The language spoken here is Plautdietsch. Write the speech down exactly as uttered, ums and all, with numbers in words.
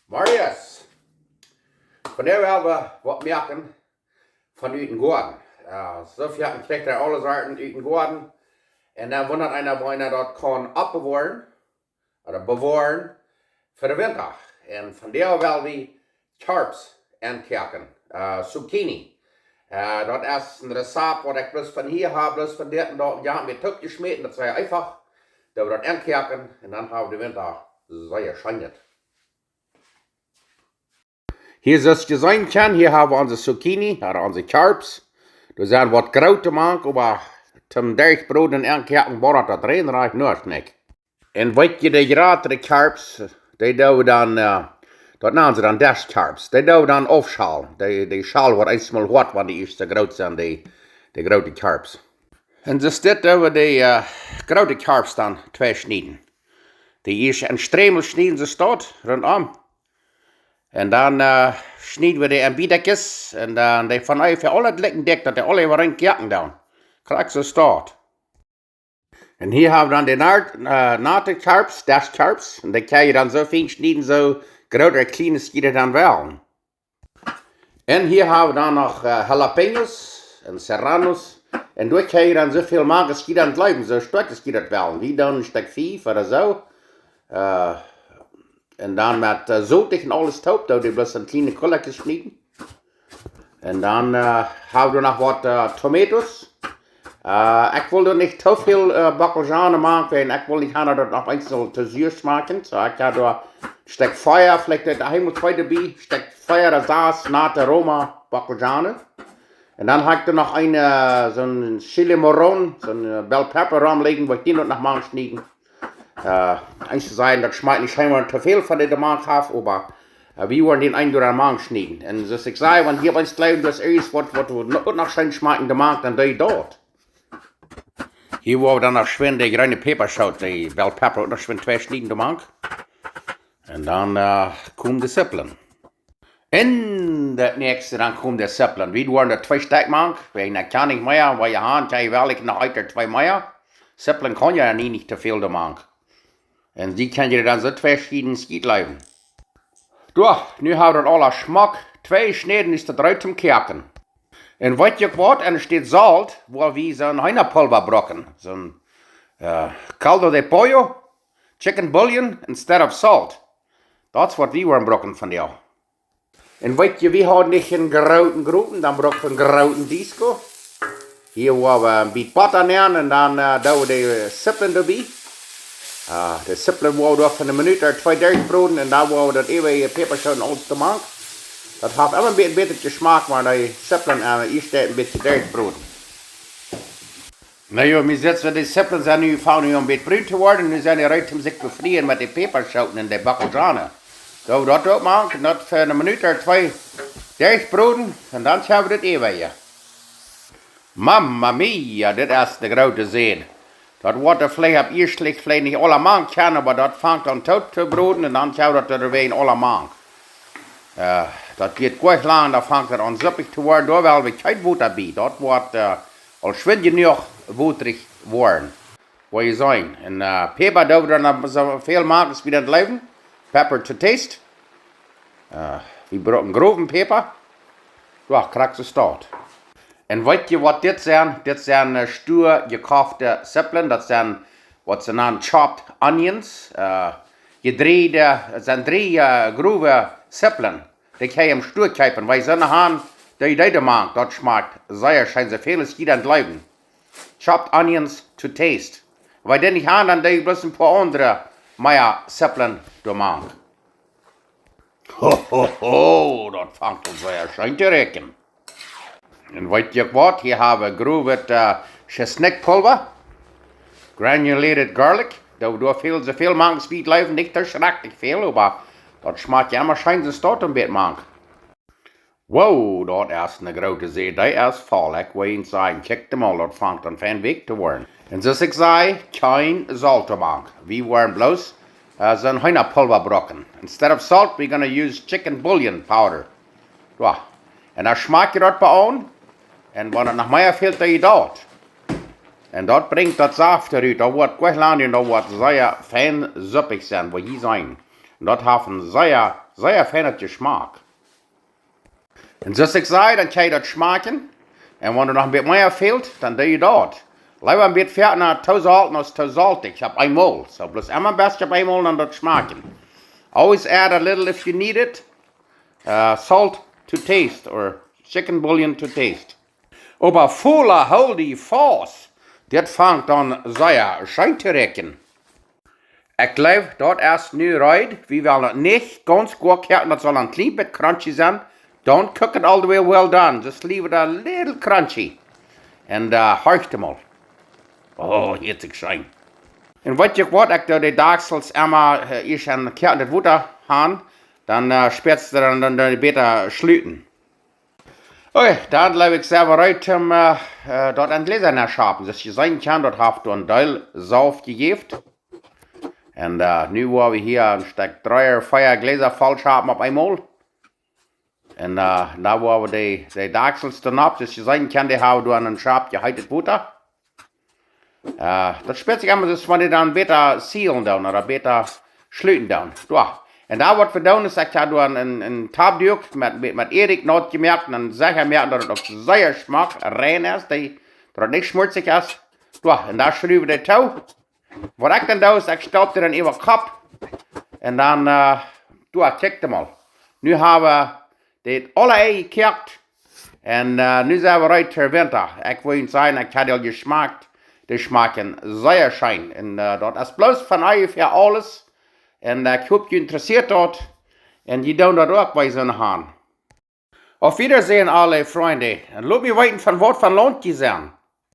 Marius, vondoag well wie waut moaken von ut dän Goaden. Äh, soo väl kjricht hee aule Sorten ut dän Goaden. Un dan wundat eena, woo eena daut kaun oppbewoaren, ooda bewoaren, fa dän Winta. Un vondoag well wie Kjarps enkoaken, äh, Zucchini. Äh, daut es een Rezept, waut ekj bloos von hia hab, bloos von dit un daut, jo, mie toop jeschmäten, daut es sea eefach. Daut wie daut enkoaken un dan hab wie dän Winta sea scheenet. Hia, soo aus jie seenen kjennen, hia hab wie onse Zucchini, ooda onse Kjarps. Doa sent waut groote mank, oba toom derchbroden un enkoaken woat daut rein rajcht nuscht, nich? Un weet jie, de jratre Kjarps, dee doo wie dan, äh, daut nanen see dan Deschkjarps. Dee doo wie dan aufschälen. Dee, dee Schäl woat eensmol hoat, wan dee ieescht soo groot sent, dee, dee groote Kjarps. Un soo es dit, doo wie dee, äh, groote Kjarps dan tweischnieden. Dee ieescht en Strämel schnieden, soo steit, runtom. Un dan, äh, schnied wie dee en Bietakjes un dan dee von onjefäa aule jlikj dikj, daut dee aule äwa eent koaken dan. Krakjt soo steit. Un hia hab wie dan de nar-, äh, nate Kjarps, Deschkjarps. Un dee kaun jie dan soo fein schnieden, soo groot ooda kjlien aus jie dan wellen. Un hia hab wie dan noch, äh, Jalapeños un Serranos. Un doa kaun jie dan soo väl moaken aus jie dan jleewen, soo stoakj aus jie daut wellen. Wie doonen een Stekj fiew ooda soo. Äh, un dan met, äh, Sotich un aules toop, doo wie bloos en kjliene Kullakjes schnieden. Un dan, äh, hab wie noch waut, äh, Tomatoes. Äh, ekj well doa nich too väl, äh, Bockelzwiebel mank, wiels ekj well nich haben, daut daut noch eemol too sua schmakjt. Soo, ekj hab doa een Stekj fiew, veleicht daut eemol twee doabie, een Stekj fiew ooda sas nate Roma Bockelzwiebel. Un dan hab ekj doa noch een, äh, soon Chile Morrón, soon, äh, bell pepper romlijen, waut ekj doa noch mank schnieden. Äh, eejentlich sajen, daut schmakjt nich, wan eena too väl von dee doa mank haft, oba, äh, wie woaren dän eenen doa mank schnieden. Un soo aus ekj säd, wan jie ons jleewen, daut es waut, waut, waut no-, noch scheen schmakjt, doa mank, dan doo daut. Hia woa wie dan noch schwind de jreene Päpaschoot, de bell pepper uk noch schwind tweischnieden doa mank. Un dan, äh, komen de Zippeln. Un daut näakjste, dan komen de Zippeln. Wie woaren daut twee Stekj mank, wiels ekj kaun nich mea, wiels jie haben, jie wellen noch eent ooda twee mea. Zippeln kaun jie nie nich too väl doa mank. Un dee kaun jie dan soo tweischnieden, aus jie jleewen. Soo, nu hab wie daut aula schmock tweijeschnäden, es daut reed toom koaken. Un weet jie waut, enne Städ Solt, woa wie soon Heenapulva brucken. Soon, äh, caldo de pollo, chicken bouillon, instead of salt. Daut es waut wie woaren brucken vondoag. Un weet jie, wie haben nich een grooten Gropen, dan bruck wie een grooten Disko. Hia woa wie een bät Botta nämen un dan, äh, doo wie de Zippeln doabie. Äh, de Zippeln woa wie doa fa eene Minut ooda twee derchbroden un dan woa wie daut äwaje Päpaschoot un aules doa mank. Daut haft emma een bät, bät Jeschmak, wan de Zippeln, äh, ieescht een bät derchbroden. Na jo, mie sitt soo, de Zippeln sent nu, fangen nu aun een bät brun to woaren. Nu sent dee reed om sikj to befrieen met de Päpaschoot un de Bockelzwiebel. Soo, daut uk mank, daut fa eene Minut ooda twee derchbroden un dan haben wie daut äwaje. Mamma mia, dit es de groote Säd. Daut woat veleicht opp ieescht veleicht nich aula mank kjennen, oba daut fangt aun toop to broden un dan haben wie daut doa wada aula mank. Äh, daut diet goanich lang, dan fangt daut aun suppich to woaren. Doa well wie kjeen Wota bie. Daut woat, äh, aul schwind jenuach wotrich woaren. Woa jie seenen. Un, äh, Päpa doo wie dan soo väl mank aus wie daut jleewen. Pepper to taste. Äh, wie brucken growen Päpa. Jo, krakjt soo steit. Un weet jie waut dit sent? Dit sent, äh, stua jekoffte Zippeln. Daut sent waut see nanen chopped onions. Äh, jedräajde, daut sent drie, äh, growe Zippeln. Dee kaun jie em Stua kjeepen, wiels soone haben, dee, dee doa mank, daut schmakjt sea scheen, soo väl aus jie dan jleewen. Chopped onions to taste. Wan dee nich haben, dan doo jie bloos een poa aundre mea Zippeln doa mank. Ho, ho, ho, daut fangt aun sea scheen to rikjen. Un weet jie waut? Hia haben wie growet, äh, Schisnikpulva. Granulated garlic. Daut, daut väl, soo väl mank aus jie jleewen, nich soo schrakjlich väl, oba daut schmakjt emma scheen, soo steit een bät mank. Wow, daut es eene groote Säd, dee es voll. Ekj well junt sajen, kjikjt mol, daut fangt aun fein weekj to woaren. Un soo aus ekj säd, kjeen Solt doa mank. Wie woaren bloos, äh, soon Heenapulva brucken. Instead of salt, we're gonna use chicken bouillon powder. Jo. Un dan schmakjt daut bie aun. Un wan et noch mea fält, dan jie daut. Un daut brinjt daut Saft doarut. Daut woat goanich lang un daut woat sea fein suppich sennen, woa jie seenen. Un daut haft een sea, sea feina Jeschmak. Un soo aus ekj säd, dan kaust du daut schmakjen. Un wan doa noch een bät mea fält, dan doo je daut. Leewa een bät fäa no too solt aus too soltich opp eemol. Soo bloos emma een bät opp eemol un daut schmakjen. Always add a little if you need it. Uh, salt to taste or chicken bouillon to taste. Oba vola, hool die faust. Dit fangt aun sea scheen to rikjen. Ekj jleew, daut es nu reed. Wie wellen daut nich gaunz goa koaken, daut saul een kjlien bät crunchy sennen. Don't cook it all the way well done. Just leave it a little crunchy. Un, uh, horcht mol. Oh, hieet sikj scheen. Un weet jie waut, ekj doo de Dakjsels emma, uh, ieescht en koakendet Wota han, dan, uh, spätst du dan, dan, dan bäta schluten. Okay, dan jleew ekj, sent wie reed om, uh, uh, daut en Jläsa nenn to schaupen. Soo aus jie seenen kjennen, daut haft doa een Deel Sauft jejäft. Un, uh, nu woa wie hia een Stekj dree, vea Jläsa voll schaupen opp eemol. Un, uh, dan woa wie de, de Dakjsels doa nopp, soo aus jie seenen kjennen, dee hab wie doa en een Schaup jeheetet Wota. Uh, daut spätst sikj emma, daut wan dee dan bäta sealen doonen, ooda bäta schluten doonen. Jo. Un dan waut wie doonen es, ekj hab doa een, een, een Topduak met, met, met Ädikj naut jemoakt, un dan secha moaken, daut et uk sea schmock rein es, dee, daut et nich schmutzich es. Jo, un dan schruw wie dee too. Waut ekj dan doo es, ekj staup dee dan äwa Kopp. Un dan, uh, jo, kjikj mol. Nu hab wie dit aula enjekoakt. Un, uh, nu sent wie reed fa Winta. Ekj well junt sajen, ekj hab dee aul jeschmakt. Dee schmakjen sea scheen. Un, uh, daut es bloos von onjefäa aules. Un, uh, ekj hop, junt interessieet daut. Un jie doonen daut uk bie soone han. Auf Wiedersehen, aule Frind. Un lot mie weeten, von waut von Launt jie sent.